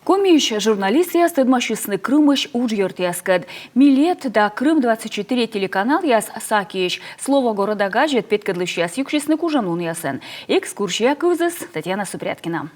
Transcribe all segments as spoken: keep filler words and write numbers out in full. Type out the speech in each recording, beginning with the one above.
Комиысь журналистъяс тӧдмасисны Крымысь уджъёртъяскӧд. «Милет» да «Крым двадцать четыре» телеканалъяс Сакиысь «Слово города» газет петкӧдлысьяс юксисны кужанлунъясӧн. Экскурсия кывзіс Татьяна Супряткина.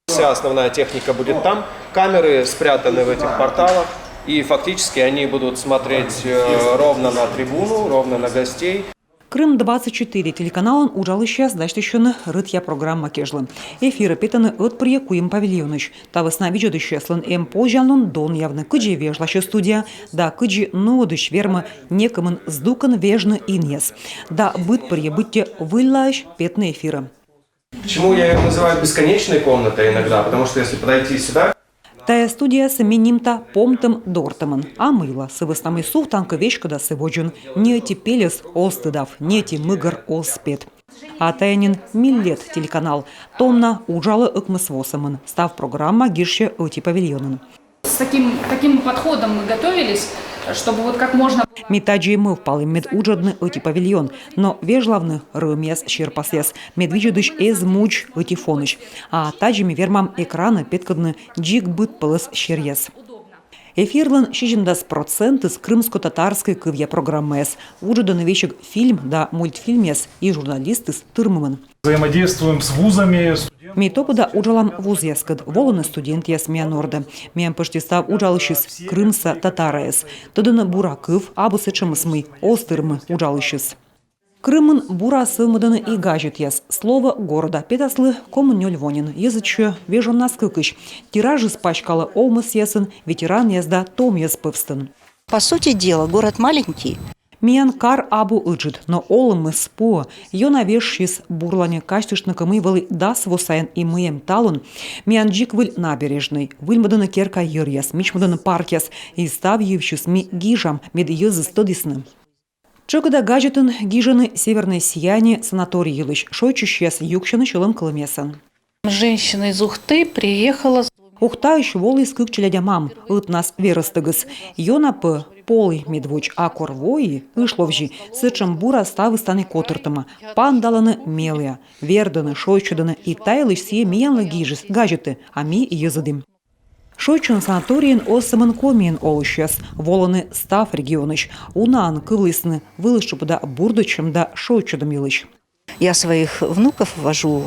Вся основная техника будет там. Камеры спрятаны в этих порталах. И фактически они будут смотреть э, ровно на трибуну, ровно на гостей. «Крым двадцать четыре» телеканалын уджалысьяс дасьтысьӧны рытъя программа кежлӧ. Эфирӧ петӧны ӧтпырйӧ куим павильонысь. Та вӧсна видзӧдысьяслӧн эм позянлун донъявны, кыдзи вежласьӧ студия да кыдзи нуӧдысь вермӧ некымын здукӧн вежны инъяс да быдпырйӧ быттьӧ выльлаысь петны эфирӧ. Почему я ее называю бесконечной комнатой иногда? Потому что если подойти сюда, Тайӧ студиясӧ ми нимта «Помтӧм дортӧмӧн». А мыйла? Сы вӧсна мый сувтан кӧ веськыда сы водзын, ни ӧти пельӧс оз тыдав, ни ӧти мыгӧр оз пет. А тайӧ нин «Милет» телеканал. Том на уджалӧ ӧкмыс во сӧмын. Став программа гижсьӧ ӧти павильонын. С таким, таким подходом мы готовились, чтобы вот как можно... Ми тадзи мӧвпалім, мед уджӧдны ӧти павильон, но вежлавны рӧмъяс, серпасъяс, мед видзӧдысь эз мудз ӧти фонысь. А тадзи ми вермам экранӧ петкӧдны дзик быдпӧлӧс серъяс. Эфирлӧн сизимдас процентыс крымскотатарскӧй кывъя программаяс. Уджӧдӧны весиг фильм да мультфильмъяс, и журналистыс тырмымӧн. Взаимодействуем с вузами. Ми топыда уджалам вузъяскӧд, волӧны студентъяс миян ордӧ. Миян пӧшти став уджалысьыс крымса татараяс. Тӧдӧны бура кыв, абу сэтшӧмыс, мый оз тырмы уджалысьыс. Крымын бура сӧвмӧдӧны и газетъяс. «Слово города» петаслы комын нёль во нин. Йӧзӧдсьӧ вежоннас кыкысь. Тиражыс паськалӧ овмӧсъясын, ветеранъяс да томъяс пӧвстын. По сути дела, город маленький. Миян кар абу ыджыд, но олӧмыс пуӧ. Ёна вежсис бурлань, казьтыштны кӧ, мый вӧлі дас во сайын и мый эм талун. Миян дзик выль набережнӧй, выльмӧдӧны керка йӧръяс, мичмӧдӧны паркъяс, и став йывсьыс ми гижам, мед йӧзыс тӧдісны. Тшӧкыда газетын гижӧны «Северное сияние» санаторий йылысь. Шойччысьяс юксьӧны сьӧлӧм кылӧмъясӧн. Женщина из Ухты приехала с... Ухтаысь воліс кык челядя мам, ӧтнас верӧстӧгыс. Ёна пӧ полі медводз, а кор вои, ышловзьӧ, сэтшӧм бура ставыс тані котыртӧма. Паныдалӧны меліа, вердӧны, шойччӧдӧны, и та йылысь сійӧ миянлы гижис газетӧ, а ми йӧзӧдім. Шойччӧны санаторийын оз сӧмын Комиын олысьяс, волӧны став регионысь. Унаӧн кывлісны вылыс тшупӧда бурдӧдчӧм да шойччӧдӧм йылысь. Я своих внуков вожу.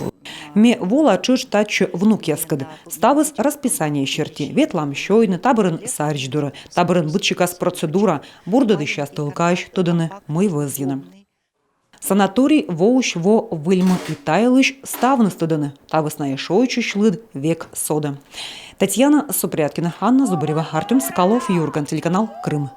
Ме вола тшӧтш татчӧ внукъяскӧд. Ставыс расписание серти. Ветлам сёйны, та бӧрын саридз дорӧ, та бӧрын быдсикас процедура, бурдӧдысьяс тӧлкаӧсь, тӧдӧны, мый вӧзйыны. Санаторий воысь во выльмӧ, и та йылысь ставныс тӧдӧны. Та вӧсна и шойччысь лыд век содӧ. Татьяна Супряткина, Анна Зубарева, Артём Соколов, «Юрган» телеканал, Крым.